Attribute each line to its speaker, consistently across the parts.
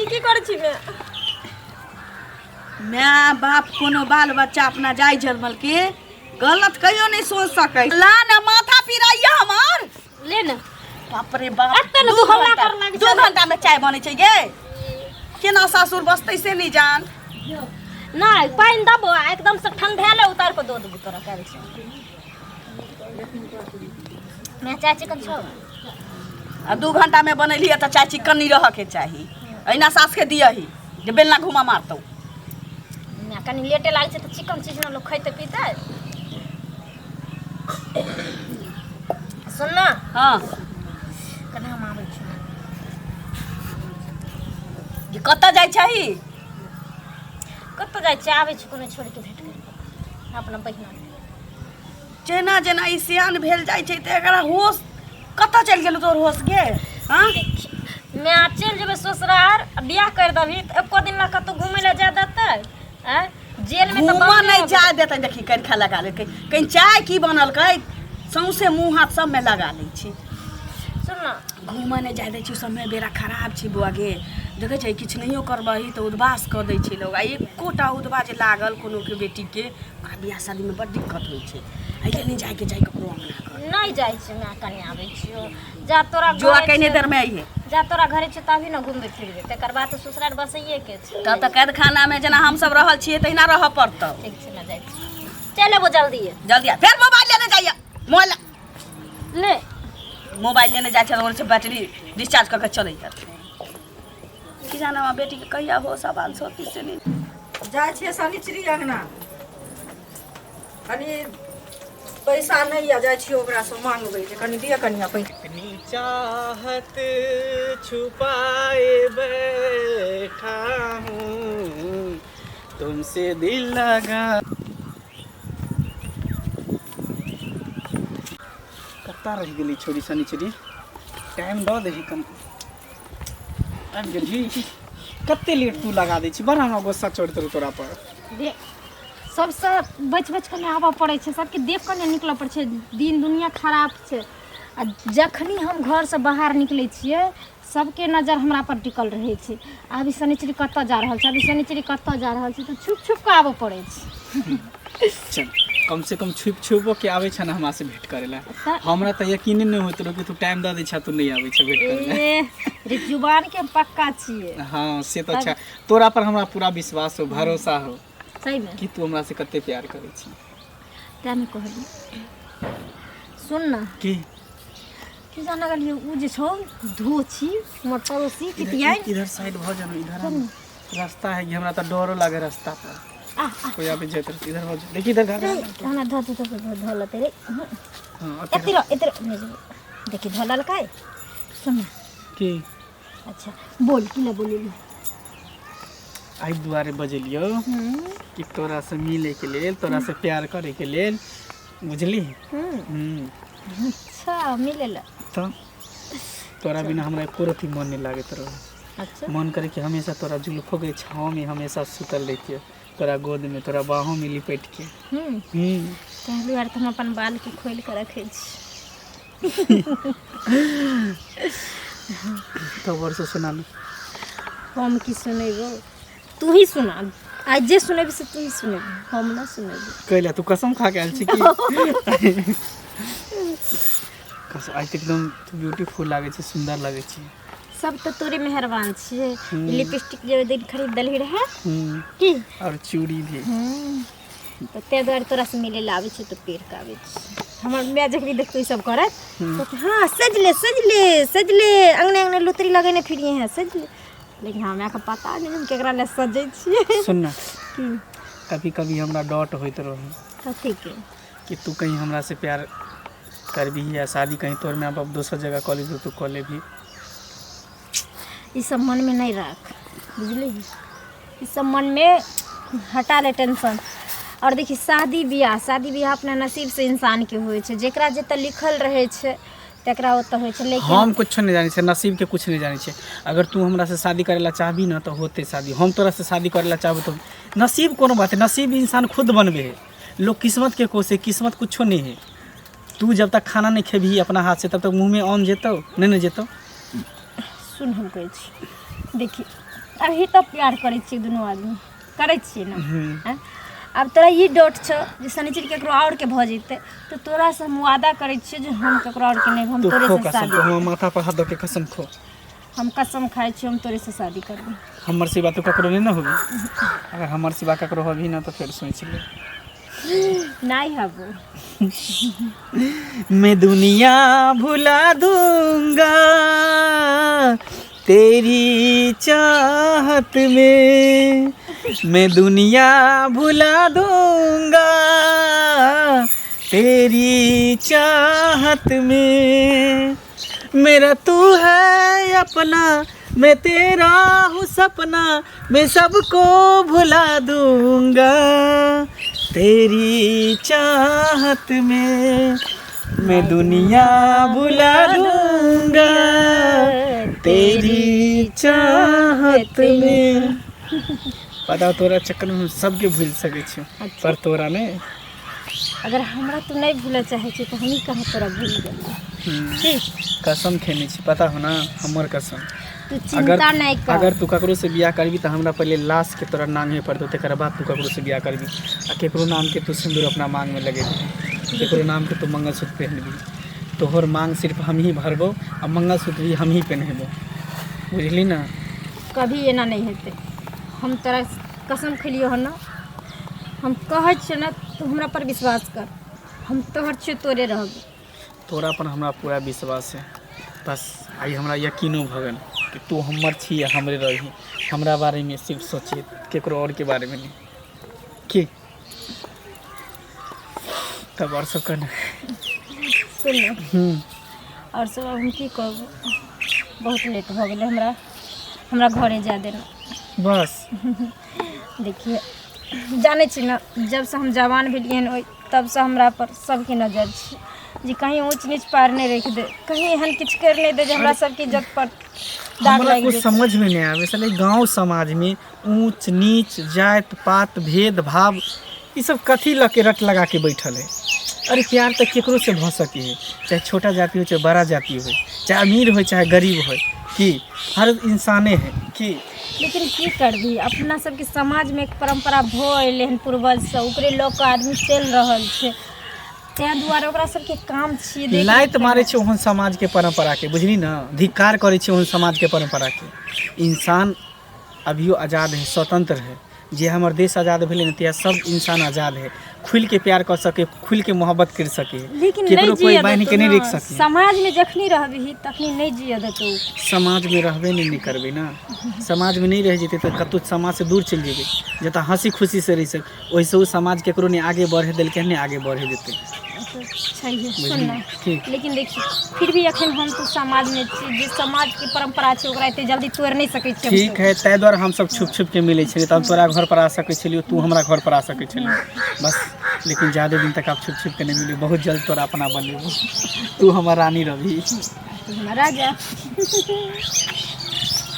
Speaker 1: की करै छी मैं?
Speaker 2: माय बाप कोनो बाल बच्चा अपना जाय जनमल के गलत कहियो नहीं सोच सकै। ला ना, माथा पिराइया हमर।
Speaker 1: ले ना।
Speaker 2: बाप रे बाप।
Speaker 1: एते ने
Speaker 2: दू
Speaker 1: तू हल्ला
Speaker 2: घंटा-
Speaker 1: कर लाग
Speaker 2: 2
Speaker 1: छलै।
Speaker 2: घंटा में चाय बनै छै गे, केना सासुर बसतै से नहीं जान।
Speaker 1: नहि, पानि देबो आ एकदम से ठंढेले उतार के दऽ देबो तोरा काल्हि से। मैं चाय चिकन छौ।
Speaker 2: आ 2 घंटा में बनेलियै तऽ चाय चिकन नहीं रहऽ के चाही। एहिना सास के दियही जे बेलना घुमा मारतौ।
Speaker 1: ना, कनि लेटे लागै छै तऽ चिकन चीज ने लोक खैतै पीतै। सुन ना।
Speaker 2: हाँ।
Speaker 1: कनि हम आबै छी।
Speaker 2: जे कतऽ जाइ छही?
Speaker 1: कतऽ जाइ छी, आबै छी कोनो छोड़िके भेट करि अपना बहिना।
Speaker 2: जेना जेना ई सियान भेल जाइ छै तऽ एकरा होश कतऽ चलि गेल तोर होश गे? हाँ।
Speaker 1: मैं आ चलि जेबै ससुरार आ बियाह करि देबही तऽ एको दिन लए कतहु घुमै लए जाय देतै? आँय, जेलमे तऽ
Speaker 2: घूमऽ
Speaker 1: बन्दे
Speaker 2: नहि
Speaker 1: रहबै।
Speaker 2: जाय देतै। देखी, कनखा लगा लेलकै। कहीं चाय की बनलकै, सौंसे मुँह हाथ सबमे लगा लै छै।
Speaker 1: सुन ना।
Speaker 2: घूमऽ नहि जाय दै छै। समय बेरा खराब छै बौआ गे। देखै छै, किछु नहियो करबही तऽ उदबास कऽ दै छै लोग। आ एकोटा उदबा जे लागल कोनोके बेटीके, ओकरा बियाह शादीमे बड्ड दिक्कत होइ छै। एहि लेल नहि जायके चाही ककरो अङ्गना घर।
Speaker 1: नहि जाइ छी माय, कनि आबै छियौ। जा तोरा
Speaker 2: जो
Speaker 1: घरे
Speaker 2: कने
Speaker 1: छै-
Speaker 2: देरमे अइहे।
Speaker 1: जा तोरा घरे छै तभी ने घुमबै फिरबै, तकर बाद तऽ ससुराल बसैए के छै।
Speaker 2: तब तऽ कैदखानामे जेना हमसब रहल छियै तहिना रहऽ पड़तौ।
Speaker 1: ठीक छै ने, जाइ छी। चलि अबो जल्दी।
Speaker 2: जल्दी आ। फेर मोबाइल लेने जाइए, मोबाइल
Speaker 1: ले।
Speaker 2: मोबाइल लेने जाइ छै तऽ बैटरी डिस्चार्ज कऽ के चलै जात। की जाने हमरा बेटीके कहिया होश आवाज होती से नहीं।
Speaker 3: जाइ छियै शनिचरी अङ्गना, कनि पैसा नहि यऽ, जाइ छियै ओकरासँ मांगबै जे कनि दिअ कनिया पैसा।
Speaker 4: इतनी चाहत छुपाए बैठा हूँ तुमसे दिल लगा। कत्ता रहि गेली छोरी शनिचरी? टाइम दऽ दही कम। आबि गेलही? कते लेट तू लगा दै छी, बड़ा हमरा गुस्सा चढ़ैत रहौ तोरा पर।
Speaker 1: दे सबसँ बचि बचि कऽ नहि आबऽ पड़ै छै, सबके देख कऽ नहि निकलऽ पड़ै छै। दिन दुनिया खराब छै आ जखनी हम घरसँ बाहर निकलै छियै, सबके नजर हमरा पर टिकल रहै छै। आब ई शनिचरी कतऽ जा रहल छै, आब ई शनिचरी कतऽ जा रहल छै, तऽ छुपि छुपि कऽ आबऽ पड़ै छै।
Speaker 4: चल, कम से कम छुपि छुपो के आबै छै ने हमरा से भेंट करे ला।
Speaker 1: तऽ
Speaker 4: हमरा तऽ यकीने नहि होइत रहौ कि तू टाइम दऽ दै छह, तू नहि आबै छै भेंट करे ला।
Speaker 1: ए रे, जुबान के हम पक्का छियै।
Speaker 4: हाँ, से तऽ छै। तोरा पर हमरा पूरा विश्वास हो, भरोसा हो।
Speaker 1: सही में।
Speaker 4: कि तू हमरा से कते प्यार करै छी।
Speaker 1: तें ने कहली। सुन ना।
Speaker 4: की?
Speaker 1: की जाना गेलियै, उ जे छौ धोछी हमर पड़ोसी पितियाइन।
Speaker 4: इधर साइड भऽ जानो, इधर आ ना। रास्ता है कि हमरा तऽ डरो लागे रास्ता पर।
Speaker 1: आ आ।
Speaker 4: कोई आबे जाइत रहत, इधर भऽ जा। देखी इधर घर।
Speaker 1: रे, हमरा धो धो धो धो धो लतै रे।
Speaker 4: हाँ, ओते।
Speaker 1: एते रह, एते रह, नहि जेबै। देखी, धो ललकै। सुन ना।
Speaker 4: की?
Speaker 1: अच्छा बोल, की ला बोलेली?
Speaker 4: एहि दुआरे बजेलियौ कि तोरा से मिले के लेल, तोरा से प्यार करे के लेल, बुझली? हम्म।
Speaker 1: अच्छा, मिले ला?
Speaker 4: तऽ तोरा बिना हमरा एको रत्ती मन नहि लागैत रहौ।
Speaker 1: अच्छा।
Speaker 4: मन करे कि हमेशा तोरा जुल्फो के छाँव में हमेशा सुतल रहितियौ, तोरा गोद में, तोरा बाहों में लिपट के।
Speaker 1: ताहि दुआरे तऽ हम अपन बालके खोलि कऽ रखै छी।
Speaker 4: तब और से सुना ने।
Speaker 1: हम की सुनेबो? तू ही सुना। आइ जे सुनेबी से तू ही सुनेबी, हम ना सुनेबी।
Speaker 4: कैला? तू कसम खा के आयल छी की कसम? आइ तऽ एकदम तू ब्यूटीफुल लागै छै, सुन्दर लागै छै।
Speaker 1: सब तऽ तोरे मेहरबान छियै। लिपस्टिक जे ओहि दिन खरीद देलही रहे की
Speaker 4: और चूड़ी भी।
Speaker 1: तऽ ताहि दुआरे तोरासँ मिलै लए आबै छियै तऽ पेड़ के आबै छी। हमर माय जखनी देखतौ ई सब करत कहतै, हाँ सजले सजले सजले, अङ्गने अङ्गने लुतरी लगेने फिरिए हैं सजले। लेकिन हमरा मायके पता नहि हम केकरा लए सजै छियै।
Speaker 4: सुन ना।
Speaker 1: की?
Speaker 4: कभी कभी हमरा डॉट होइत रहे।
Speaker 1: कथीके?
Speaker 4: कि तू कहीं हमरा से प्यार करबही या शादी कहीं तोहर माय बाप दोसर जगह कऽ लेबही, तू कऽ लेबही।
Speaker 1: ई सब मनमे नहि राख, बुझली? ई सब मनमे हटा ले टेंशन। आओर देखी, शादी बियाह अपना नसीबसँ इंसानके होइ छै। जकरा जतऽ लिखल रहै छै तकरा ओतऽ होइ छै, लेकिन
Speaker 4: हम कुछो नहि जानै छियै, नसीबके कुछ नहि जानै छियै। अगर तू हमरा से शादी करै ला चाहबी ना तऽ होतै शादी। हम तोरा से शादी करै ला चाहबो तऽ नसीब कोनो बात है? नसीब इंसान खुद बनबे है। लोग किस्मत के कोसे, किस्मत कुछो नहीं है। तू जब तक खाना नहीं खेबही अपना हाथ से, तब तक मुँह में अन्न जेतौ? नहीं ने जेतौ।
Speaker 1: सुन, हम कहै छी, देखी, अभी तऽ प्यार करै छियै दुनू आदमी, करै छियै ने? आँय? आब तोरा ई डोट छौ जे शनिचर केकरो आओर के भऽ जेतै, तऽ तोरासँ हम वादा करै छियौ जे हम केकरो आओर के नहि, हम
Speaker 4: तू
Speaker 1: तोरे
Speaker 4: खो
Speaker 1: से
Speaker 4: कसम
Speaker 1: शादी।
Speaker 4: खो, हमर माथा पर हाथ दऽ के कसम खो।
Speaker 1: हम कसम खाइ छियौ, हम तोरे से शादी करबै।
Speaker 4: हमर सिवा तू ककरो नहीं ना होबी। अगर हमर सिवा ककरो होबी ना तो फिर सोच ले।
Speaker 1: नहि हबो।
Speaker 4: मैं दुनिया भुला दूंगा तेरी चाहत में, मैं दुनिया भुला दूंगा तेरी चाहत में, मेरा तू है अपना, मैं तेरा हूँ सपना, मैं सबको भुला दूंगा तेरी चाहत में, मैं दुनिया भुला दूंगा तेरी चाहत में। पता तोरा चक्कर में हम सबके भूल सकै छी पर तोरा नहि।
Speaker 1: अगर हमरा तू नहि भूलऽ चाहै छी तऽ हमही कहाँ तोरा भूल गेलियै? ठीक।
Speaker 4: कसम खेने छी, पता हो ना, हमर कसम।
Speaker 1: तू
Speaker 4: अगर
Speaker 1: चिंता नहि कर।
Speaker 4: अगर तू ककरो से बियाह करबी तऽ हमरा पहिले लाश के तोरा नांगे पड़तौ, तकर बाद तू ककरो से बियाह करबी। आ केकरो नाम के तू सिंदूर अपना मांग में लगेबी, केकरो नाम के तू मंगलसूत्र पहनबी, तोहर मांग सिर्फ हमही भरबो आ मंगलसूत्र भी हमही पहनेबो, बुझली ना?
Speaker 1: कभी एना नहि हेतै। हम तोरा कसम खेलियौ हन ना, हम कहै छियौ ने, तू हमरा पर विश्वास कर, हम तोहर छियौ, तोरे रहबो।
Speaker 4: तोरा पर हमरा पूरा विश्वास है। बस आइ हमरा यकीनो भऽ गेल कि तू हमर छी आ हमरे रही। हमरा बारेमे सिर्फ सोचिए, केकरो और के बारेमे नहीं। की तब और सब कहना?
Speaker 1: सुन ने। आओर सब आब हम की कहब, बहुत लेट भऽ गेलै, हमरा हमरा घरे जाय देना।
Speaker 4: बस।
Speaker 1: देखिए, जानै छी ने, जबसँ हम जवान भेलियै हन ओहि तबसँ हमरा पर सबके नजर छै जे कहीं ऊँच नीच पार नहि राखि दे, कहीं एहन किछु करि नहि दे जे हमरा सबके इज्जत पर दाग
Speaker 4: हमरा
Speaker 1: लागि
Speaker 4: कुछ
Speaker 1: जेतै।
Speaker 4: समझ में नहीं आवे साले, गांव समाज में ऊंच नीच, जात पात, भेदभाव, ई सब कथी लऽ के रट लगा के बैठल है? अरे प्यार तऽ केकरो से भऽ सके है, चाहे छोटा जाति हो, चाहे बड़ा जाति हो, चाहे अमीर हो, चाहे गरीब हो, की हर इंसाने है की?
Speaker 1: लेकिन की करबही, अपना सबके समाजमे एक परम्परा भऽ एलै हन पूर्वजसँ, ओकरे लऽ कऽ आदमी चलि रहल छै, ताहि दुआरे ओकरा सबके काम छियै देख।
Speaker 4: लाइत मारै छै ओहन समाजके परम्पराके, बुझली ने? धिक्कार करै छै ओहन समाजके परम्पराके। इंसान अभियो आजाद है, स्वतंत्र है। जे हमर देश आजाद भेलै ने, तिया सब इंसान आजाद है, खुलि के प्यार कर सके, खुलि के मोहब्बत कर सके।
Speaker 1: लेकिन
Speaker 4: केकरो
Speaker 1: नहि
Speaker 4: कोइ
Speaker 1: जियऽ
Speaker 4: बान्हि
Speaker 1: देतौ
Speaker 4: के नहि
Speaker 1: ने।
Speaker 4: राखि सके।
Speaker 1: समाजमे जखनी रहबही तखनी नहि जियऽ देतौ।
Speaker 4: समाजमे रहबे नहि ने करबै ने। समाजमे नहि रहि जेतै तऽ कतहु समाजसँ दूर चलि जेबै, जतऽ हँसी खुशीसँ रहि सक। ओहिसँ ओ समाज केकरो नहि आगे बढ़े देलकै, नहि आगे बढ़े देतै।
Speaker 1: तऽ छैहे, सुन ने।
Speaker 4: की?
Speaker 1: लेकिन देखी, फिर भी अखन हम तऽ समाजमे छी, जे समाजके परम्परा छै ओकरा एते जल्दी तोड़ि नहि सकै छियै
Speaker 4: ठीक
Speaker 1: हमसब।
Speaker 4: है, ताहि दुआरे हमसब छुप छुप के मिलै छलियै, तब तोरा घर पर आ सकै छलियौ, तू हमरा घर पर आ सकै छलियै, बस। लेकिन ज्यादे दिन तक आब छुप छुप के नहि मिलबै। बहुत जल्द तोरा अपना बनेबो, तू हमर रानी रहबी।
Speaker 1: तू हमर राजा।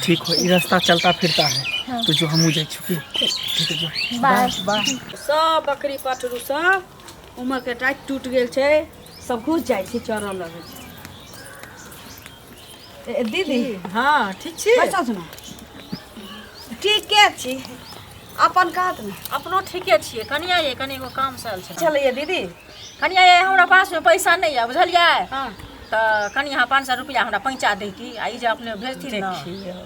Speaker 4: ठीक हो, ई रास्ता चलता फिरता है।
Speaker 1: हाँ।
Speaker 4: तो जो हमहूँ जाइ छी, ठीक है, जो।
Speaker 1: बाय।
Speaker 4: बाय।
Speaker 2: सब बकरी पठरू सब उमहरके टाइट टूटि गेल छै, सब घुसि जाइ छै, चरऽ लगै छै।
Speaker 3: ए, दीदी। हँ, ठीक छी?
Speaker 2: बैसल छी ने? ठीके छी, अपन कहत ने।
Speaker 5: अपनो ठीके छियै कनिया। ये कनि एगो काम से आयल छलै।
Speaker 2: चलैए दीदी।
Speaker 5: कनिया ये, हमरा पासमे पैसा नहि यऽ, बुझलियै?
Speaker 2: हँ।
Speaker 5: तऽ कनि अहाँ 500 रुपैआ हमरा पैंचा दैती आ ई जे अपने भेजथिन ने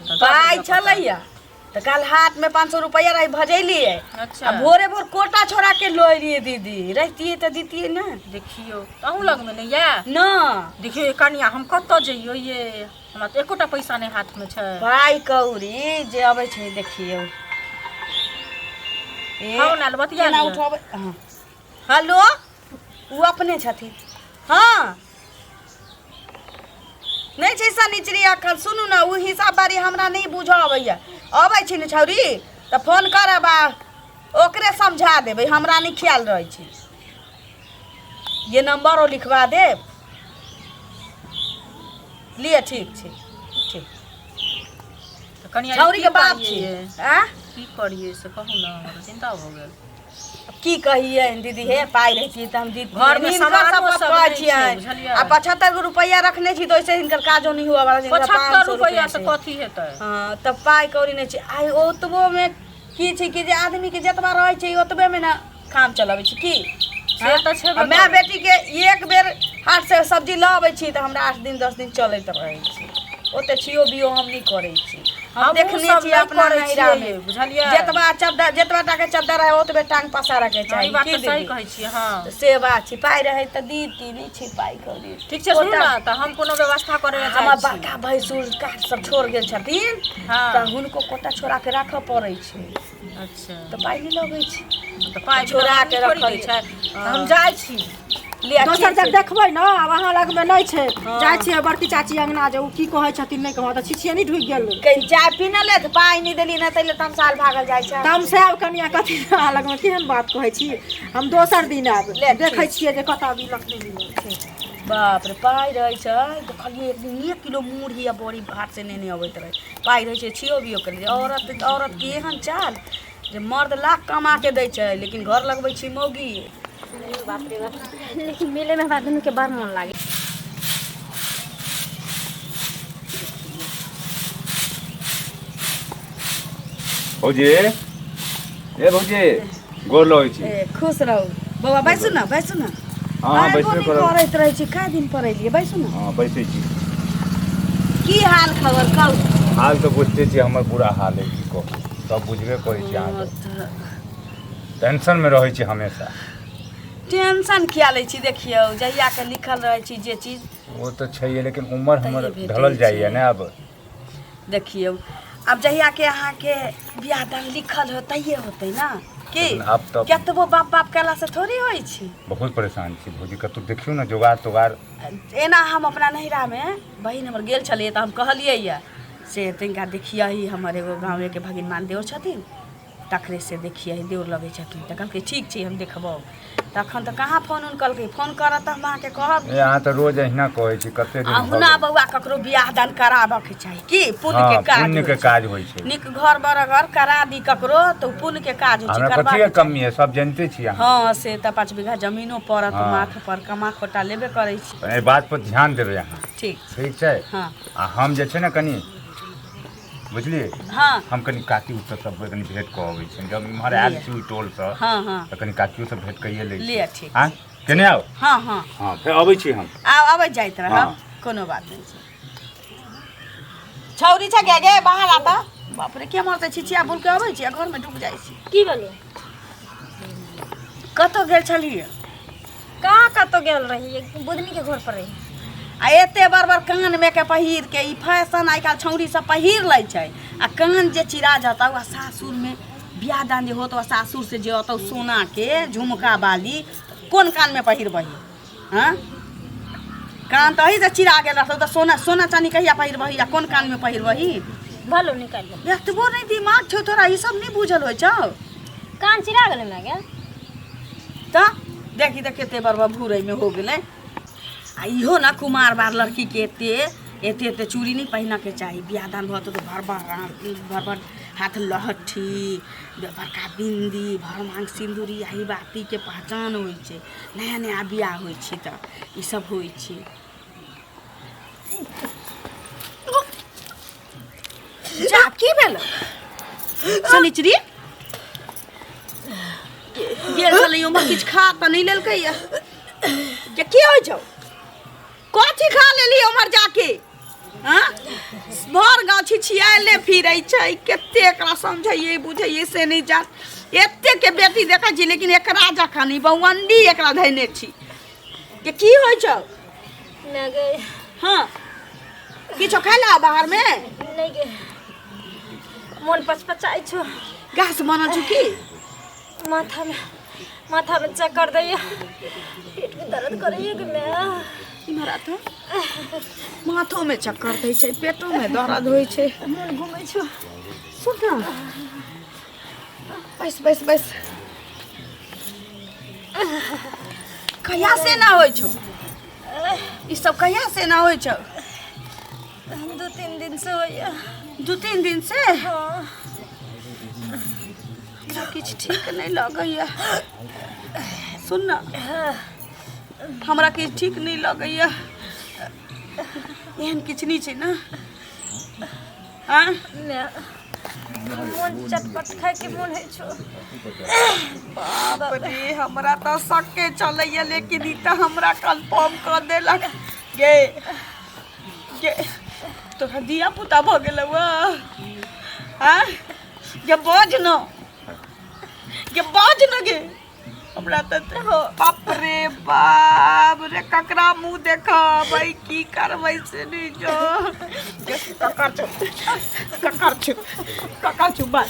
Speaker 5: तऽ दऽ
Speaker 2: पाइ
Speaker 5: देबै।
Speaker 2: छलैया तऽ काल्हि हाथमे 500 रुपैआ रही, भजेलियै।
Speaker 5: अच्छा।
Speaker 2: आ भोरे भोर कोटा छोड़ा के लऽ एलियै। दीदी, रहितियै तऽ दितियै ने।
Speaker 5: देखियौ, अहूँ लगमे नहि यऽ?
Speaker 2: न।
Speaker 5: देखियौ ये कनिया, हम कतऽ जइयौ ये? हमरा तऽ एकोटा पैसा नहि हाथमे छै।
Speaker 2: पाइ कौड़ी जे अबै छै, देखियौ ए,
Speaker 5: हँ, नाल बतिया
Speaker 2: केना
Speaker 5: लिअ।
Speaker 2: उठेबै? हँ, हेलो, ओ अपने छथिन? हँ, नहि छै शनिचरी एखन। सुनू ने, ओ हिसाब बारी हमरा नहि बुझऽ अबैया। अबै छै ने छौरी तऽ फोन करब आ ओकरे समझा देबै, हमरा नहि ख्याल रहै छै। ये नंबरो लिखवा देब, लिअ। ठीक छै, ठीक।
Speaker 5: तऽ कनिया,
Speaker 2: छौरीके
Speaker 5: की
Speaker 2: बाप
Speaker 5: करियै
Speaker 2: छी
Speaker 5: ये?
Speaker 2: आँ?
Speaker 5: की करियै से कहू ने, हमरा चिन्ता भऽ गेल।
Speaker 2: की कहियै दीदी हे, पाइ रहितियै तऽ हम दीदी
Speaker 5: घरमे
Speaker 2: हिनकर
Speaker 5: सामानो
Speaker 2: सबके
Speaker 5: सब
Speaker 2: कहै
Speaker 5: नहि छै,
Speaker 2: छियनि।
Speaker 5: बुझलियै?
Speaker 2: आ 75 गो रुपैआ रखने छी तऽ ओहिसँ हिनकर काजो नहि हुअ वाला छै। हिनकर
Speaker 5: 75
Speaker 2: 500
Speaker 5: रुपैआ से
Speaker 2: छै।
Speaker 5: कथी हेतै?
Speaker 2: हँ, तऽ पाइ कौड़ी नहि छै। आइ ओतबोमे की छै कि जे आदमीके जतबा रहै छै ओतबेमे ने काम चलबै छै की।
Speaker 5: से तऽ छेबे
Speaker 2: आ माय
Speaker 5: करै।
Speaker 2: बेटीके एक बेर हाटसँ सब्जी लऽ अबै छी तऽ हमरा 8 दिन 10 दिन चलैत रहै छै। ओते छियो बियो हम नहि करै छी। हम
Speaker 5: हमहूँ
Speaker 2: देखने
Speaker 5: सब
Speaker 2: छी
Speaker 5: नहि
Speaker 2: अपना
Speaker 5: करै
Speaker 2: नैहरामे
Speaker 5: छियै, बुझलियै?
Speaker 2: जतबा चद्दर, जतबा टाके चद्दर है ओतबे टांग पसारऽके
Speaker 5: हँ,
Speaker 2: चाही
Speaker 5: ई बात
Speaker 2: की
Speaker 5: तऽ सही
Speaker 2: दीदी?
Speaker 5: कहै छियै। हँ,
Speaker 2: तऽ से बात छै, पाइ रहै तऽ दीदी, नहि छै पाइ कौड़ी।
Speaker 5: ठीक छै, सुनू ने, तऽ हम कोनो व्यवस्था करै लए
Speaker 2: हमर
Speaker 5: जाइ छी।
Speaker 2: बड़का भैंसुर काठ सब छोड़ गेल छथिन।
Speaker 5: हँ।
Speaker 2: तऽ हुनको कोटा छोड़ा के राखऽ पड़ै छै।
Speaker 5: अच्छा।
Speaker 2: तऽ पाइ नहि लगै छै।
Speaker 5: तऽ पाइ
Speaker 2: छोड़ा के
Speaker 5: थोड़ी दै
Speaker 2: रखलियै।
Speaker 5: छै। तऽ हम जाइ छी।
Speaker 2: लिअ,
Speaker 3: दोसर
Speaker 2: ठीक
Speaker 3: जग
Speaker 2: छै।
Speaker 3: देखबै ने, आब अहाँ लगमे नहि छै। जाइ छियै बड़की चाची अंगना, जे ओ की कहै छथिन नहि कहै, तऽ छिछियनी ढुकि गेल।
Speaker 2: कहीं चाय पीने ले तऽ पाइ नहि देली ने, ताहि लए तमसाल भागल जाइ छै।
Speaker 3: तमसायब कनिया कथी अहाँ लगमे? केहन बात कहै छी? हम दोसर दिन आयब।
Speaker 2: ले, ठीक।
Speaker 3: देखै छियै जे कतऽ मिलत नहि मिलत छै।
Speaker 2: बाप रे, पाइ रहै छै। देखलियै एक दिन 1 किलो मुरही आ बड़ी हाट से नेने अबैत रहै। पाइ रहै छै, छियो बियो केलियै। औरत औरतके एहन चाल जे मर्द लाख कमा के दै छै लेकिन घर लगबै छी मौगी।
Speaker 1: बाप रे बाप, लेकिन मेले में हमरा दुनू के बड़ मोन लागे।
Speaker 6: भौजी, ए भौजी, गोर लगै छी।
Speaker 2: ए, खुश रहू बौआ, बैसू ने, बैसू ने।
Speaker 6: हँ, हँ,
Speaker 2: आइबो
Speaker 6: बैसबे
Speaker 2: नहि
Speaker 6: करब।
Speaker 2: करैत रहै छी, कए दिन पर एलियै, बैसू ने।
Speaker 6: हँ, बैसै छी।
Speaker 2: की हाल खबर कहू?
Speaker 6: हाल तऽ बुझते छी, हमर बुरा हाल है, की कहू, सब बुझबे करै छी अहाँ सब। टेंशनमे रहै छी हमेशा।
Speaker 2: टेंशन किया लै छी? देखियौ, जहिया के लिखल रहै छी जे चीज
Speaker 6: ओ तऽ छैहे, लेकिन उमर हमर
Speaker 2: तहिये भेटै
Speaker 6: ढलल जाइए
Speaker 2: छै।
Speaker 6: ने आब।
Speaker 2: देखियौ, आब जहिया के अहाँके बियाह दान लिखल हो तहिये होतै ने की।
Speaker 6: लेकिन आब तऽ
Speaker 2: कतबो बाप बाप केलासँ थोड़ी होइ छै।
Speaker 6: बहुत परेशान छी भौजी, कतहु देखियौ ने जोगाड़ तोगाड़।
Speaker 2: एना हम अपना नैहरामे बहिन हमर गेल छलियै तऽ हम कहलियै यऽ से तनिका देखियही, हमर एगो गाँवेके भगिनमान देवर छथिन, तकरे से देखियही, देवर लगै छथिन। तऽ कहलकै ठीक छै, हम देखबौ। तखन तऽ कहाँ फोन उन कलकै। फोन करत तऽ हम अहाँके कहब।
Speaker 6: ए, अहाँ तऽ रोज अहिना कहै छी, कते दिन भऽ
Speaker 2: अहुना
Speaker 6: गेल।
Speaker 2: बौआ, ककरो बियाह दान कराबऽके चाही की, पुण्य के
Speaker 6: हँ,
Speaker 2: काज
Speaker 6: पुण्य के
Speaker 2: होइ छै।
Speaker 6: काज होइ छै।
Speaker 2: नीक घर बर अगर करा दी ककरो तऽ ओ पुण्य के काज होइ छै।
Speaker 6: हमरा
Speaker 2: करबाक
Speaker 6: कथीके
Speaker 2: चाही।
Speaker 6: कमी है, सब जानिते छी अहाँ।
Speaker 2: हँ, से तऽ 5 बीघा जमीनो पड़त।
Speaker 6: हँ।
Speaker 2: माथ पर कमा खोटा लेबे करै छी।
Speaker 6: एहि बात पर ध्यान देबै अहाँ।
Speaker 2: ठीक।
Speaker 6: ठीक छै।
Speaker 2: हँ।
Speaker 6: आ हम जे छै ने कनि बुझलियै,
Speaker 2: हँ।
Speaker 6: हम कनि काकी उत्तर सबके कनि भेंट कऽ अबै छी। जब इम्हर आयल छी ओहि टोलसँ
Speaker 2: हँ हँ
Speaker 6: तऽ कनि काकियो से भेंट कइए लै छी।
Speaker 2: लिअ, ठीक।
Speaker 6: आँय, केने आउ।
Speaker 2: हँ हँ।
Speaker 6: हँ, फेर अबै छी हम।
Speaker 2: आब अबैत जाइत रहब।
Speaker 6: हँ।
Speaker 2: कोनो बात नहि छै। छौरी छै गे, गे बाहर आता। बाप रे, के मरतै, छिछिया बुल के अबै छी आ घरमे डूब जाइ छी।
Speaker 1: की भेलै?
Speaker 2: कतऽ गेल छलियै?
Speaker 1: कहाँ कतऽ गेल रही, बुधनी के घर पर रही।
Speaker 2: आ एते बड़ बड़ कानमे के पहिर के, ई फैशन आइ काल्हि छौरी सब पहिर लै छै आ कान जे चिरा जतौ आ सासुरमे बियाह दान जे होतौ आ सासुर से जे अतौ सोनाके झुमका बाली, कोन कानमे पहिरबही? हँ, कान तऽ अही से चिरा गेल रहतौ तऽ सोना सोना चानी कहिया पहिरबही आ कोन कानमे पहिरबही?
Speaker 1: भलो निकालि दे।
Speaker 2: एतबो नहि दिमाग छौ तोरा, ई सब नहि बुझल होइ छौ?
Speaker 1: कान चिरा गेलै माय गे?
Speaker 2: तऽ देखी तऽ कते बड़ बड़ भूरैमे हो गेलै। आ इहो ने कुमार बार लड़कीके एते एते एते चूड़ी नहि पहिनऽके चाही। बियाह दान भऽ तऽ भर भर भर भर हाथ लहठी, बड़का बिन्दी, भर मांग सिन्दूरी, आ ई बातीके पहचान होइ छै। नया नया बियाह होइ छै तऽ ई सब होइ छै। जा, की भेल शनिचरी? गेल छलै उम्हर, किछु खा तऽ नहि लेलकै या जे की होइ छौ? कथी खा लेली उम्हर जाके? हाँ, भर गाँव छिछियाले फिरै छै। कते एकरा समझैयै बुझैयै से नहि जान। एते के बेटी देखै छी लेकिन एकरा जखन ई बौअंडी एकरा धैने छी के की होइ छौ?
Speaker 1: नहि गे।
Speaker 2: हाँ, किछो खाय ला बाहरमे?
Speaker 1: नहि गे, मोन पचपचाइ छौ।
Speaker 2: घास बनल छौ की?
Speaker 1: माथामे माथामे चक्कर दैया, पेटमे दर्द करैया गे माय।
Speaker 2: इम्हर आ तऽ माथोमे चक्कर दै छै, पेटोमे दर्द होइ छै।
Speaker 1: मोन घुमै छौ।
Speaker 2: सुन ने, बैस बैस बैस। कहिया से ना होइ छौ ई सब? कहिया से ना होइ छौ?
Speaker 1: 2-3 दिन से होइया।
Speaker 2: 2-3 दिन से?
Speaker 1: हाँ।
Speaker 2: किछु ठीक नहि लगैया। सुन न, हमरा किछु ठीक नहि लगैया। एहन किछु नहि छै ने? आँ?
Speaker 1: मोन चटपट खायके मोन होइ छौ।
Speaker 2: बाप रे, हमरा तऽ शक्के चलैया, लेकिन ई तऽ हमरा कन्फर्म कऽ देलक। गे गे, तोरा धिया पुता भऽ गेलौ? आँ गे, बाज न गे, बाज न गे। हमरा तऽ बाप रे बाप रे, ककरा मुँह देखबै, की करबै से नहि जो। ककर छौ, ककर छौ, ककर छौ? बाज,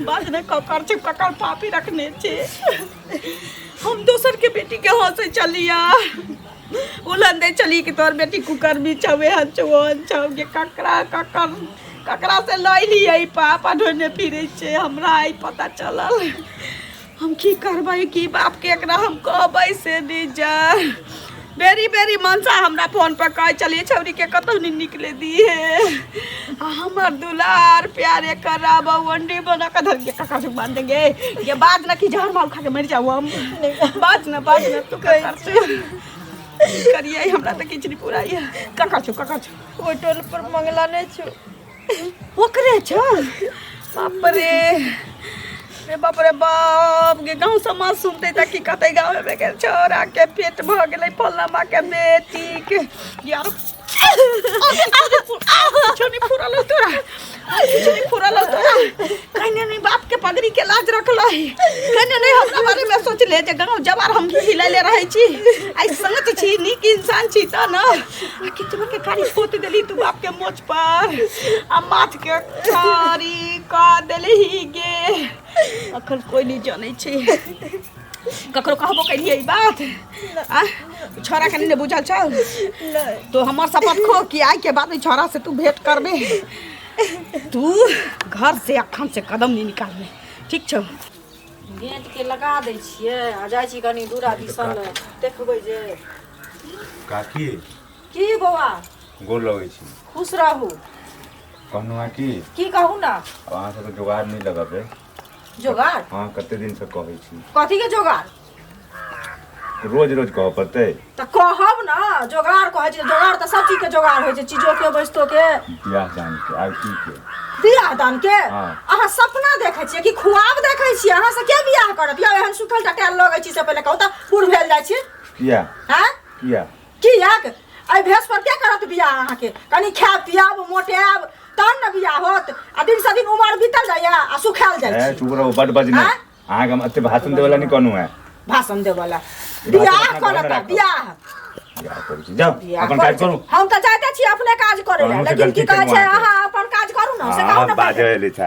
Speaker 2: बाज ने, ककर छौ? ककर पापी रखने छै? हम दोसर के बेटी के हंसै छलिया, उलहन दै छली कि तोहर बेटी कुकर्मी छौ, एहन छौ, ओहन छौ। गे, ककरा ककर ककरा से लैलियै पाप आ ढोने फिरै छै? हमरा आइ पता चलल। हम की करबै, की बापके एकरा हम कहबै से नहि जा। बेरी बेरी मनसा हमरा फोन पर कहै छलियै, छौरीके कतहु नहि निकले दिहे, आ हमर दुलार प्यारे कराब वंडी बना कऽ धर के कका से बांध देंगे। ये बात ना कि जहर माल खा के मर जाऊ हम। बात ना, बात ना, तू ककर से की करियै? हमरा तऽ किछु नहि पूरा। ककर छौ, ककर छौ?
Speaker 1: ओहि टोल पर मंगला नहि छौ?
Speaker 2: ओकरे छौ। बाप रे रे बाप रे बाप गे, गाँव समाज सुनते तऽ की कहतै? गाँव में गेल छौड़ा के पेट भऽ गेलै फल्लामा के बेटी के। यार, किछो नहि फुरल हौ तोरा, किछो नहि फुरल हौ तोरा। कहने नहि बाप के पगड़ी के लाज रखलै, कहने नहि हमरा बारे में सोचले जे गाँव जवार हम हिलैले रहै छी। आइ सच छी, नीक इंसान छी तऽ न। आ किचुआ के कारी पोत देली तू बाप के मोछ पर आ माथ के कारी कऽ देली गे। अखन कोइ नहि जनै छै। ककरो कहबो केलियै ई बात? आ छोरा के नहि बुझल छौ? तो हमर शपथ खो कि आइ के बाद छोरा से तू भेंट करबे। तू घर से अखन से कदम नहीं निकालबे, ठीक छौ?
Speaker 3: गेंटके लगा दै छियै आ जाइ छी कनि दूरा दिसन देखबै जे।
Speaker 6: काकी।
Speaker 3: की बौआ?
Speaker 6: गोर लगै छी।
Speaker 3: खुश रहू।
Speaker 6: कहलहुँ हँ कि
Speaker 3: की कहू ने?
Speaker 6: आब अहाँ सबके जोगाड़ नहि लगेबै।
Speaker 3: जोगाड़?
Speaker 6: हँ, कते दिनसँ कहै छी।
Speaker 3: कथी के जोगाड़?
Speaker 6: रोज रोज कहऽ पड़तै?
Speaker 3: तऽ कहब ने। जोगाड़ कहै छै, जोगाड़ तऽ सब चीज के जोगाड़ होइ छै, चीजो के, वस्तुओ के।
Speaker 6: बियाह दान के आब की के।
Speaker 3: बियाह दान के?
Speaker 6: हाँ।
Speaker 3: अहाँ सपना देखै छियै कि खुआब देखै छियै? अहाँ से के बियाह करत यौ? एहन सुखल टटायल लगै छी से पहिले कहू तऽ, बूढ़ भेल जाइ छी।
Speaker 6: किया?
Speaker 3: हैं?
Speaker 6: किया?
Speaker 3: कियाक एहि भेष पर के करत बियाह अहाँके? कनि खायब पियाब, मोटायब, तहन ने बियाह होत। आ दिन से दिन उमर बीतल जाइया आ सुखायल जाइ
Speaker 6: ए
Speaker 3: छी।
Speaker 6: चुप रहू, बड बजने।
Speaker 3: आँय?
Speaker 6: अहाँके हम एते भाषण देवला नहि कहलहुँ हेँ।
Speaker 3: भाषण देवला।
Speaker 6: भाषण
Speaker 3: बियाह
Speaker 6: अपना
Speaker 3: करत
Speaker 6: घरमे राखब।
Speaker 3: बियाह।
Speaker 6: बियाह करै छी, जाउ।
Speaker 3: बियाह
Speaker 6: अपन
Speaker 3: करै
Speaker 6: काज
Speaker 3: छी।
Speaker 6: करू।
Speaker 3: हम तऽ जाइते छी अपने काज करै लए,
Speaker 6: कहलहुँ से
Speaker 3: लेकिन
Speaker 6: गलती
Speaker 3: की कहै
Speaker 6: केलहुँ
Speaker 3: छै
Speaker 6: अहाँके।
Speaker 3: अहाँ अपन काज करू ने, से कहू
Speaker 6: हाँ
Speaker 3: ने
Speaker 6: बाजै
Speaker 3: पहिले।
Speaker 6: एलै छा।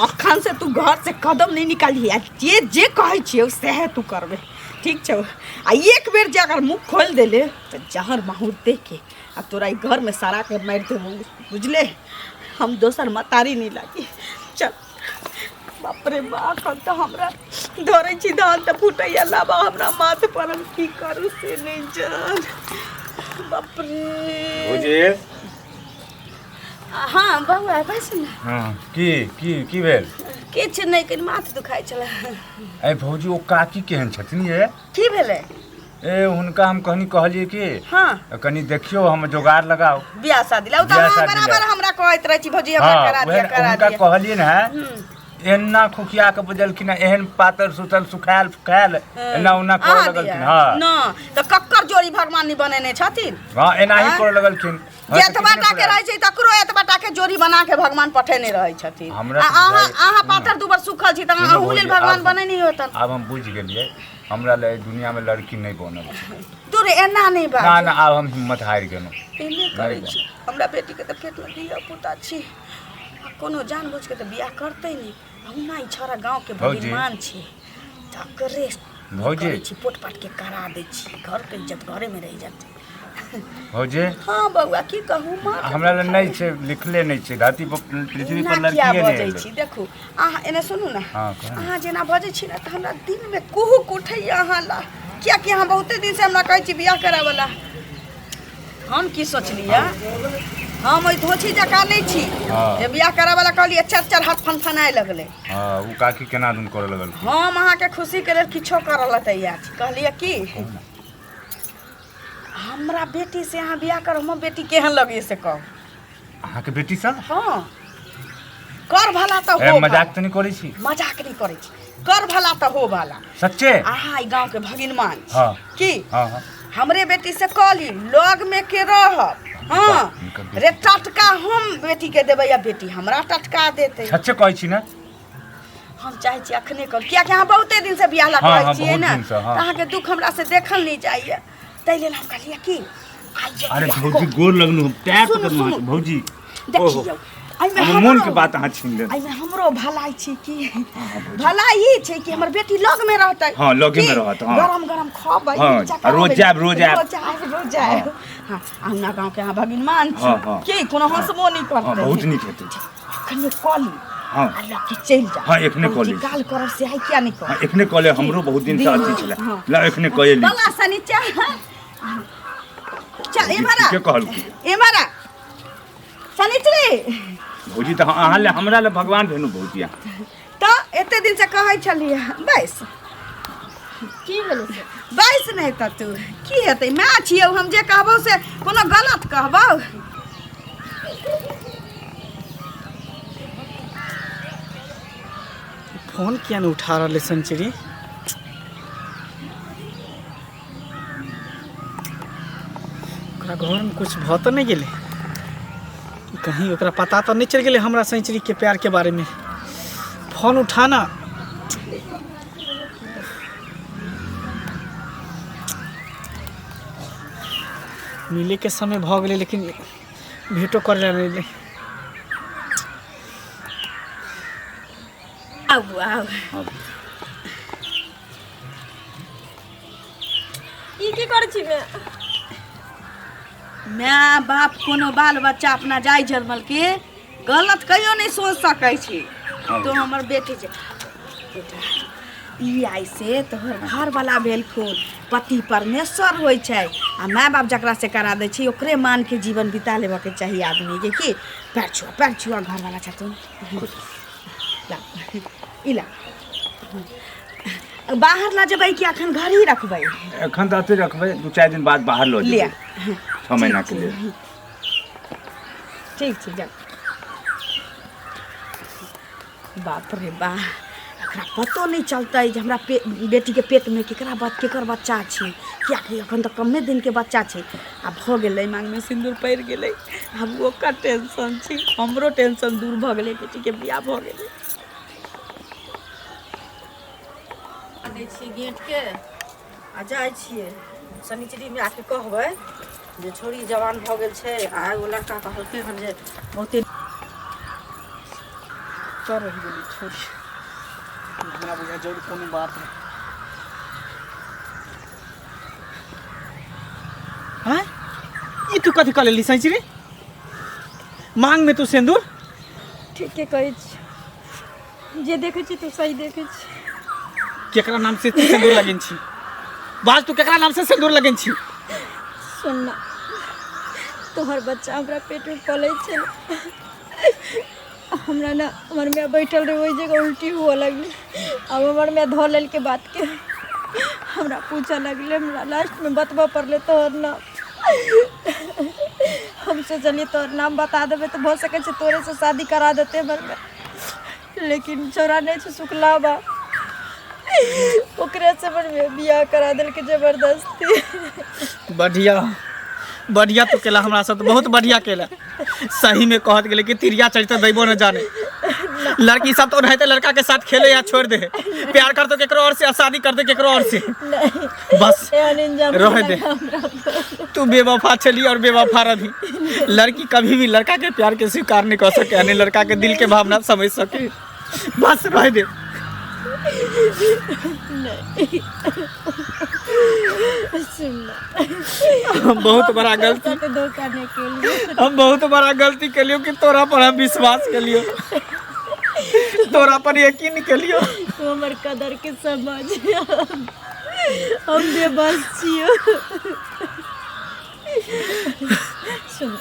Speaker 2: अखन से तू घर से कदम नहीं निकाली आ जे जे कहै छियौ सएह तू करबे, ठीक छौ? आ एक बेर जे अगर मुँह खोलि देले तऽ जहर माहुर दे के आ तोरा ई घरमे सड़ा के मारि देबौ, बुझले? हम दोसर मतारी नहीं लागी। चल। बाप रे बाप, हम तऽ हमरा धरै छी धान तऽ फूटैया लाबा हमरा माथ पर। हम की करू से नहीं जान। बाप रे।
Speaker 6: भौजी।
Speaker 2: हाँ बौआ, बैस ने।
Speaker 6: हाँ, की की की भेल?
Speaker 2: किछु नहि, कनि माथ दुखाइ छलै।
Speaker 6: ए भौजी, ओ काकी केहन छथिन ये?
Speaker 2: की भेलै?
Speaker 6: ए हुनका हम कहनी, कहलिए कि कनि देखियौ, हम जोगाड़ लगाओ।
Speaker 2: बियाह शादी ला? ओ तऽ
Speaker 6: बियाह
Speaker 2: अहाँ
Speaker 6: शादी ला।
Speaker 2: बराबर हमरा कहैत रहै छी, भौजी हमरा करा
Speaker 6: उएह
Speaker 2: दिअ, करा
Speaker 6: हुनका
Speaker 2: दिअ।
Speaker 6: कहलियै ने, एना खुखिया के बजलखिन हँ, एहन पातर सुतल सुखायल फुखायल एना ओना करऽ
Speaker 2: अहाँ
Speaker 6: लगलखिन।
Speaker 2: दिया?
Speaker 6: हँ।
Speaker 2: न तऽ कक्कर जोड़ी भगवान नहि बनेने छथिन?
Speaker 6: हँ, एनाही
Speaker 2: आँय?
Speaker 6: करऽ लगलखिन। हँ,
Speaker 2: जे
Speaker 6: तऽ
Speaker 2: एतबा
Speaker 6: किछु नहि
Speaker 2: टा के
Speaker 6: फुरायल।
Speaker 2: रहै छै तकरो एतबा टा के जोड़ी बना के भगवान पठेने रहै छथिन।
Speaker 6: हमरा
Speaker 2: आ
Speaker 6: तऽ
Speaker 2: अहाँ
Speaker 6: बुझाइ-
Speaker 2: अहाँ पातर दुबर सुखल छी तऽ
Speaker 6: सुनू
Speaker 2: अहूँ लेल
Speaker 6: भौजी,
Speaker 2: भगवान
Speaker 6: आब-
Speaker 2: बनेने होतन।
Speaker 6: आब हम बुझि गेलियै, हमरा लए एहि दुनिया में लड़की नहीं बनल छै।
Speaker 2: तू रे, एना नहीं बाज।
Speaker 6: ना ना, आब हम हिम्मत हारि गेलहुँ।
Speaker 2: एने करै
Speaker 6: नहि।
Speaker 2: छी। हमरा बेटीके तऽ पेटमे धिया पुता छी आ कोनो जानबूझ के तऽ बियाह करतै नहि। अहुना ई छौड़ा गाँवके
Speaker 6: भौजी।
Speaker 2: भगिनमान छै, तकरे
Speaker 6: भौजी।
Speaker 2: करै छी, पोट पाट के करा दै छी, घरके इज्जत घरेमे रहि जातै।
Speaker 6: भौजी।
Speaker 2: हाँ बौआ, की कहू माँ?
Speaker 6: हमरा लए नहि छै, लिखले नहि छै धरती पर, पृथ्वी पर
Speaker 2: एना किया
Speaker 6: लड़किए नहि
Speaker 2: बजै
Speaker 6: एलै।
Speaker 2: छी? देखू, अहाँ एने सुनू ने।
Speaker 6: हाँ, कहू ने।
Speaker 2: अहाँ जेना बजै छी ने तऽ हमरा दिलमे कुहुक उठैया अहाँ ला, कियाकि अहाँ बहुते दिनसँ हमरा कहै छी बियाह कराबऽ ला। हम की सोचलियै हम ओहि धोछी जकाँ नहि छी
Speaker 6: हँ।
Speaker 2: जे बियाह करऽ वाला कहलियै चारि चारि हाथ फनफनाय लगलै।
Speaker 6: हँ, ओ काकी केना दुन करऽ लगल।
Speaker 2: हम अहाँके खुशीके लेल किछो करऽ लए तैयार छी। कहलियै की हमरा बेटी से अहाँ बियाह करब, हमर बेटी केहन लगैए से कहू।
Speaker 6: अहाँके बेटी से?
Speaker 2: हँ, कर भला तऽ
Speaker 6: ए
Speaker 2: हो।
Speaker 6: मजाक तऽ नहि करै छी?
Speaker 2: मजाक नहि करै छी, कर भला तऽ हो भला।
Speaker 6: सच्चे
Speaker 2: अहाँ ई गाँवके भगिनमान छी।
Speaker 6: हँ।
Speaker 2: की?
Speaker 6: हँ हँ।
Speaker 2: हमरे बेटी से कऽ ली, लग में के रहब। हँ
Speaker 6: हिनकर बेटी।
Speaker 2: रे टटका हम बेटी के देबै या बेटी हमरा टटका देतै।
Speaker 6: सच्चे कहै छी ने?
Speaker 2: हम चाहै छी अखने कर, कियाकि अहाँ बहुते दिन से बियाह ला
Speaker 6: हँ,
Speaker 2: कहै
Speaker 6: हँ,
Speaker 2: छियै
Speaker 6: बहुत
Speaker 2: ने,
Speaker 6: दिन से, हँ।
Speaker 2: तऽ अहाँके दुख हमरा से देखल नहि जाइए, ताहि लेल हम कहलियै कि आइ जे
Speaker 6: अरे
Speaker 2: बियाह
Speaker 6: भौजी
Speaker 2: कऽ-
Speaker 6: गोर लगलू हम, पैर
Speaker 2: सुनू,
Speaker 6: पकड़लहुँ अहाँके
Speaker 2: सुनू।
Speaker 6: भौजी। ओहो।
Speaker 2: देखियौ एहिमे
Speaker 6: हमर मोन के
Speaker 2: हमरो-
Speaker 6: बात अहाँ छीन लेलहुँ।
Speaker 2: एहिमे हमरो भलाई छै। की भलाई ई छै कि हमर बेटी लग में रहतै।
Speaker 6: हँ, लगे में
Speaker 2: की?
Speaker 6: रहत, हँ।
Speaker 2: गरम गरम खबै,
Speaker 6: हँ,
Speaker 2: मिर्चा
Speaker 6: आ रोज
Speaker 2: खबै।
Speaker 6: जायब, रोज आयब।
Speaker 2: रोज आयब, रोज आयब। हँ, अहुना गाँव के अहाँ भगिनमान छी।
Speaker 6: हँ, हँ।
Speaker 2: की कोनो हंसबो नहि
Speaker 6: हँ
Speaker 2: करतै।
Speaker 6: बहुत नीक हेतै।
Speaker 2: अखने कऽ ली।
Speaker 6: हँ।
Speaker 2: आ लऽ के चलि जाउ।
Speaker 6: हँ, एखने कऽ लै छी।
Speaker 2: काल करब से आइ किया नहि
Speaker 6: हँ
Speaker 2: करब?
Speaker 6: एखने कऽ ले, हमरो बहुत दिन से अथी छलै।
Speaker 2: हँ।
Speaker 6: ल एखने कए ली।
Speaker 2: बौआ सनीचा चल एम्हर आ।
Speaker 6: ठीके कहलखिन।
Speaker 2: एम्हर आ सनीचरी।
Speaker 6: भौजी तऽ अहाँ ले हमरा ले भगवान भेलहुँ भौजी अहाँ।
Speaker 2: तऽ एते दिन से कहै छलियै बैस।
Speaker 1: की भेलै से?
Speaker 2: बैस नहि तऽ तू की हेतै, माय छियौ हम, जे कहबौ से कोनो गलत कहबौ?
Speaker 4: फोन किया नहि उठा रहल है संचरी? ओकरा घरमे कुछ भऽ तऽ नहि गेलै कहीं? ओकरा पता तऽ नहि चलि गेलै हमरा संचरीके प्यारके बारेमे? फोन उठाना। मिलैके समय भऽ गेलै लेकिन भेटो करै लए नहि एलै।
Speaker 2: आउ आउ।
Speaker 1: ई की करै छी बे?
Speaker 2: माय बाप कोनो बाल बच्चा अपना जाय जनमल के गलत कहियो नहि सोच सकै छी। तो हमर बेटी छै बेटा, ई आइ से तोहर घरवाला भेलखुन। पति परमेश्वर होइ छै आ माय बाप जकरा से करा दै छै ओकरे मान के जीवन बिता लेबऽके चाही आदमीके। की पैर छुआ, पैर छुआ, घरवाला छथुन। ला ई ला, बाहर लऽ जेबै कि अखन घर ही रखबै?
Speaker 6: एखन तऽ अते रखबै, 2-4 दिन बाद बाहर लऽ
Speaker 2: लिअ।
Speaker 6: जेबै 6 महीना के लेल।
Speaker 2: ठीक छै, जा। बाप रे बा, एकरा पतो नहि चलतै जे हमरा पे बेटीके पेटमे केकरा केकर बच्चा छै, कियाकि एखन तऽ कमे दिनके बच्चा छै। आ भऽ गेलै, माँगमे सिन्दूर पड़ि गेलै, आब ओकर टेंशन छै, हमरो टेंशन दूर भऽ गेलै, बेटीके बियाह भऽ गेलै। दै छियै गेटके आ जाइ छियै शनिचरी मायके कहबै जे छौड़ी जवान भऽ गेल छै आ एगो लड़का कहलकै हन जे बहुते
Speaker 4: कतऽ रहि गेलै छोरी? हमरा बुझाइ जरूर कोनो बात है। हैं, ई तू कथी कऽ लेली सैचरी? मांग में तू सिंदूर?
Speaker 1: ठीके कहै छी, जे देखै छी तू सही देखै छी।
Speaker 4: केकरा नाम से तू सिंदूर लगेन छी? बाज, तू केकरा नाम से सिंदूर लगेन छी?
Speaker 1: सुन ना, तोहर बच्चा हमरा पेटमे पलै छै। हमरा ना हमर माय बैठल रहे ओहि जगह, उल्टी हुअ लगलै। आब हमर माय धऽ लेलकै बातके, हमरा पूछऽ लगलै। हमरा लास्टमे बतबऽ पड़लै तोहर नाम। हम सोचलियै तोहर नाम बता देबै तऽ भऽ सकै छै तोरेसँ शादी करा देतै हमर माय, लेकिन छौड़ा नहि छै सुखला बा, ओकरे से हमर माय बियाह करा देलकै जबरदस्ती।
Speaker 4: बढ़िया बढ़िया तू केला हमरा साथ, बहुत बढ़िया केला। सही में कहत गेलै कि तिरिया चरित्र दैबो न जाने। लड़की सब तो ओनाहिते लड़का के साथ खेले या छोड़ दे, प्यार कर तो केकरो और से, शादी कर दे केकरो और से। बस
Speaker 1: एहन इंजाम
Speaker 4: रह दे।
Speaker 1: लगा हमरा पर।
Speaker 4: तू बेवफा चली और बेवफा रही। लड़की कभी भी लड़का के प्यार के स्वीकार नहीं कर सके, यानी लड़का के दिल के भावना समझ सके। बस रह दे।
Speaker 1: सुन ना,
Speaker 4: हम बहुत बड़ा गलती
Speaker 1: साथे धोखा नहीं केलियै।
Speaker 4: हम बहुत बड़ा गलती केलियो कि तोरा पर हम विश्वास केलियो, तोरा पर यकीन केलियो।
Speaker 1: तू हमर कदर के समझ, हम बेबस छियो। सुन।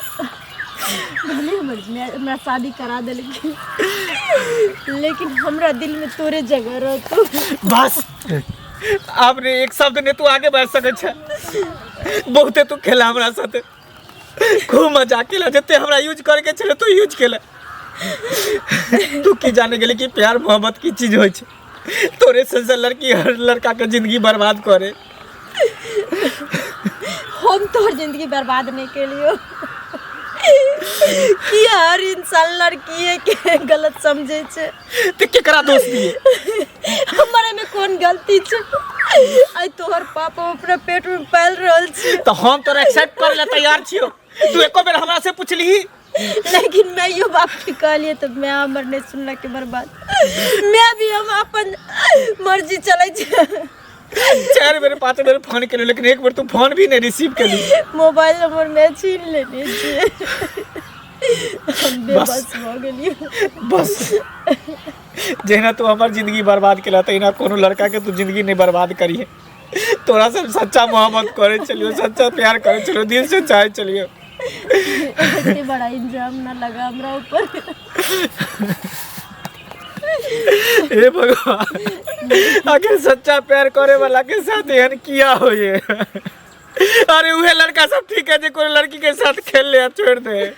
Speaker 7: भले हमर हमरा शादी करा देलखिन, लेकिन हमरा दिल में तोरे जगह रहतो।
Speaker 4: बस आपने एक शब्द ने तू आगे बढ़ सके छे। बहुते तू खेला हमरा साथे, खूब मजा केला, जते हमरा यूज करके छले तू यूज केला। तू की जाने गेली कि प्यार मोहब्बत की चीज होइ छै। तोरे से लड़की हर लड़का के जिंदगी बर्बाद करे।
Speaker 7: हम तोहर जिंदगी बर्बाद नहीं केलियो कि हर इंसान लड़की के गलत समझे छै।
Speaker 4: ते केकरा दोष दिए?
Speaker 7: हमारे में कौन गलती छै? आइ तोहर पापा अपना पेट में पाल रहल छै।
Speaker 4: तो हम तोरा एक्सेप्ट करे ला तैयार छियो, तू एको बेर हमरा से पुछलीही?
Speaker 7: लेकिन मैं यो बाप के कहलिए तो मैं हमर नहीं सुनलक के बर्बाद। मैं भी हम अपन मर्जी चलै छै।
Speaker 4: 4 बेर 5 बेर फोन केलियो, लेकिन एक बेर तू फोन भी नहीं रिसीव केली।
Speaker 7: मोबाइल नंबर मैं छीन लेने छियै। हम बेबस भऽ गेलियै।
Speaker 4: बस जहिना तू हमर जिंदगी बर्बाद केला तहिना कोनो लड़का के तू जिंदगी नहीं बर्बाद करिहे। तोरा से सच्चा मोहब्बत करे चलियो, सच्चा प्यार करे चलियो, दिल से चाहे चलियो।
Speaker 7: एते बड़ा इंजाम ना लगा हमरा ऊपर।
Speaker 4: हे भगवान, आखिर सच्चा प्यार करे वाला के साथ एहन किया हो ये? अरे उहे लड़का सब ठीक है जे कोनो लड़की के साथ खेल ले आ छोड़ दे।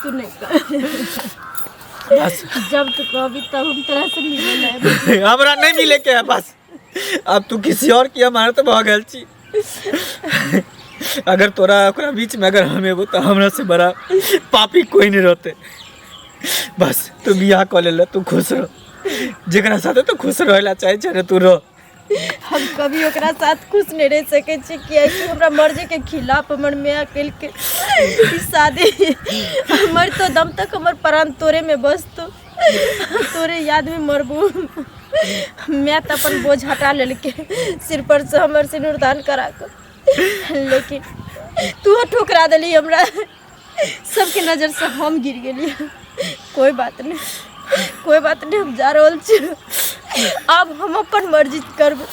Speaker 7: तू नहीं कर।
Speaker 4: बस
Speaker 7: जब तू कहबी तब हम तोरा से मिले ना।
Speaker 4: हमरा नहीं मिले के है बस। अब तू किसी और की हमारे तो भऽ गेल छी। अगर तोरा ओकरा बीच में अगर हम एबो तो हमरा से बड़ा पापी कोई नहीं रहते। बस तू बियाह कऽ लेल, तू खुश रह, जेकरा साथे तू खुश रहेला चाहे छै ने तू रह।
Speaker 7: हम कभी ओकरा साथ खुश नहीं रह सकै छी, कियाकि हमरा मर्जी के खिलाफ हमर माय केलकै ई शादी। हमर तो दम तक हमर प्राण तोरे में बसतो, तोरे याद में मरबो। मैं तो अपन बोझ हटा लेलकै सिर पर से हमर सिनुरदान करा के, लेकिन तू ठुकरा देली हमरा। सबके नजर से हम गिर गेली। कोई बात नहीं, कोई बात नहीं, हम जा रहल छी। अब हम अपन मर्जी करब,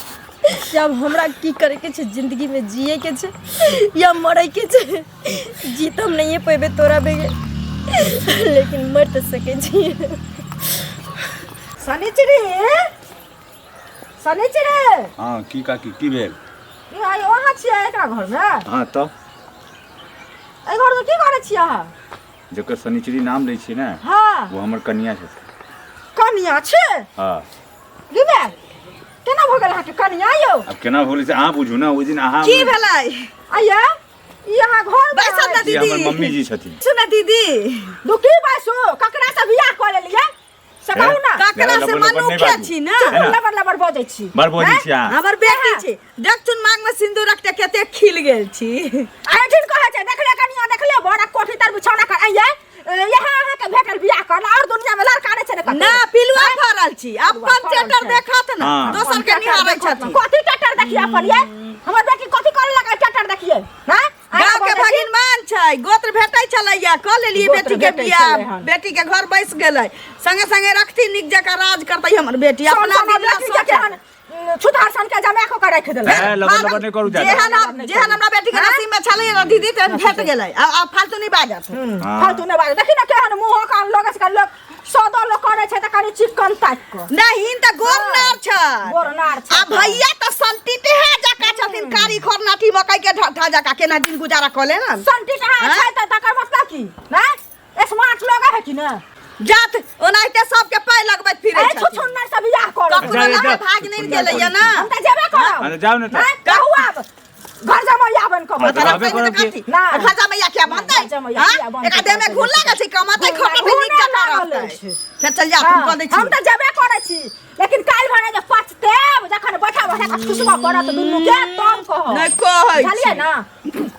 Speaker 7: जब हमरा की करे के छै जिंदगी में, जिए के छै या मरे के छै। जी तो हम नहीं पेबे तोरा बेगे, लेकिन मर तो सके छी।
Speaker 3: शनिचरी, शनिचरी।
Speaker 6: हाँ की काकी की भेल?
Speaker 3: ई आइ अहाँ छियै एकरा घरमे?
Speaker 6: हाँ तऽ
Speaker 3: एहि घरमे की करै छियै अहाँ?
Speaker 6: जकर शनिचरी नाम लै छियै ने,
Speaker 3: हाँ
Speaker 6: वो हमर कनिया छथिन।
Speaker 3: कनिया छै?
Speaker 6: हाँ।
Speaker 3: गे माय, केना भऽ गेल अहाँके कनिया यौ?
Speaker 6: आब केना भऽ गेलै से अहाँ बुझू ने। ओहि दिन अहाँ
Speaker 2: की भेलै?
Speaker 3: आइया ई अहाँ घर
Speaker 2: बैसल ने
Speaker 6: ई हमर
Speaker 2: दीदी।
Speaker 6: मम्मी जी छथिन।
Speaker 2: सुन दीदी,
Speaker 3: दू की बासु ककरा से बियाह कऽ लेलियै से कहू ना।
Speaker 2: ककरा से
Speaker 6: लबर लबर नहि
Speaker 2: मनुखे
Speaker 6: बाजू।
Speaker 2: छी ना।
Speaker 6: है ना?
Speaker 3: लबर लबर बजै छी।
Speaker 6: बड़ बजै छी अहाँ।
Speaker 2: हमर बेटी छी, देखथुन मांग में सिंदूर रखते कते खिल गेल छी।
Speaker 3: एहिठिन कहै छै देखले कनिया देखले बड़ा कोठी तर बिछौना कर आइये यहाँ अहाँके भेटल बियाह कर और दुनिया में लड़का नहि छै ने कतौ।
Speaker 2: ना पिलुआ फरल छी, अपन
Speaker 3: फरल
Speaker 2: चेटर
Speaker 3: छै।
Speaker 2: देखत ना,
Speaker 6: हाँ।
Speaker 2: दोसर के निहारै छथिन।
Speaker 3: कथी ट्रैक्टर देखिए अपन ये? हमर बेटी कथी करे लगा ट्रैक्टर देखिए? हाँ?
Speaker 2: गाँव के भगिन मान छै, गोत्र भेटै छलैया, कऽ लेलियै
Speaker 3: गोत्र
Speaker 2: बेटी के
Speaker 3: भेटै
Speaker 2: बियाह,
Speaker 3: छलै हन।
Speaker 2: बेटी के घर बैस गेलै, संगे संगे रखती नीक जकाँ राज करतै हमर बेटी। अपना
Speaker 3: अपना
Speaker 2: दिन ला
Speaker 3: बेटी के
Speaker 2: सोचै।
Speaker 3: केहन छुतहर सन के जमा कऽ के राखि देलक।
Speaker 6: ए, लबर लबर नहि करू जादा।
Speaker 2: जेहन हमरा बेटी के नसीब में छलै ने दीदी, तेहन भेट गेलै। आ फालतू नहि बाजत।
Speaker 6: हाँ।
Speaker 3: फालतू नहि बाजत। देखी ने केहन मुँह कान लगै छै, लोक सौदो लोक करै छै तऽ कनि चिकन ताकि कऽ।
Speaker 2: नहीं तऽ गोर नार छै।
Speaker 3: गोर नार छै।
Speaker 2: आ भैया तऽ संटीटे जकाँ छथिन, कारी खोरनाठी मकई के ढट्ठा जकाँ केना दिन गुजारा कऽ ले ने।
Speaker 3: संटी कहाँ छै तऽ तकर मतलब की? नहि स्मार्ट लोग है कि ने?
Speaker 2: जात ओनाहिते सबके पाइ लगबैत फिरै
Speaker 3: ए
Speaker 2: छथिन।
Speaker 3: छुछुन्नर से बियाह करब।
Speaker 2: ककरो लगे भाग नहि गेलैया ना।
Speaker 3: हम तऽ जेबे करब।
Speaker 6: अरे जाउ ने तऽ।
Speaker 3: नहि, कहू आब घर जमैया बन कऽ
Speaker 6: हाँ, तऽ
Speaker 3: बतरा।
Speaker 6: रहबे करब की?
Speaker 3: ना।
Speaker 2: घर जमैया किया बनतै?
Speaker 3: घर जमैया
Speaker 2: हाँ?
Speaker 3: किया बनतै?
Speaker 2: एकरा देह में घुन लागल छै, कमातै खटतै
Speaker 3: घुन
Speaker 2: नीक जकाँ
Speaker 3: लागल
Speaker 2: रहतै।
Speaker 3: छै।
Speaker 2: फेर चल जा,
Speaker 3: हाँ,
Speaker 2: हम कऽ दै छी।
Speaker 3: हम तऽ जेबे करै छी, लेकिन काल्हि भने जे पछतेब, जखन बैठा बैठा कऽ ठुसबऽ पड़त दुनू के, तब कहब।
Speaker 2: नहि कहै छी।
Speaker 3: बुझलियै ना?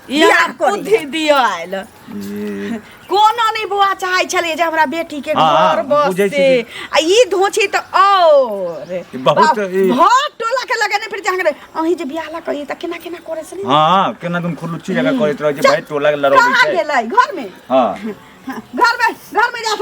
Speaker 2: ई हमरा
Speaker 3: बियाह करी।
Speaker 2: बुद्धि दिअ आयल।
Speaker 6: ई
Speaker 2: कोनो नहि बौआ चाहै छलियै जे हमरा बेटी के
Speaker 6: हाँ,
Speaker 2: घर
Speaker 6: हाँ, बुझै
Speaker 2: बसते।
Speaker 6: छी।
Speaker 2: आ ई धोछी तऽ और
Speaker 6: ई बहुत ई-
Speaker 2: भर टोला के लगेने फिर जहाँ अहीं जे बियाह ला कहिए तऽ केना केना करै छलियै।
Speaker 6: हाँ, केना तुम खुलुच्ची जकाँ करैत रहै छै, भाई टोला के लड़बै
Speaker 2: कहाँ
Speaker 6: छै।
Speaker 2: गेलै घर में?
Speaker 6: हाँ।
Speaker 2: घर में, घर में जा।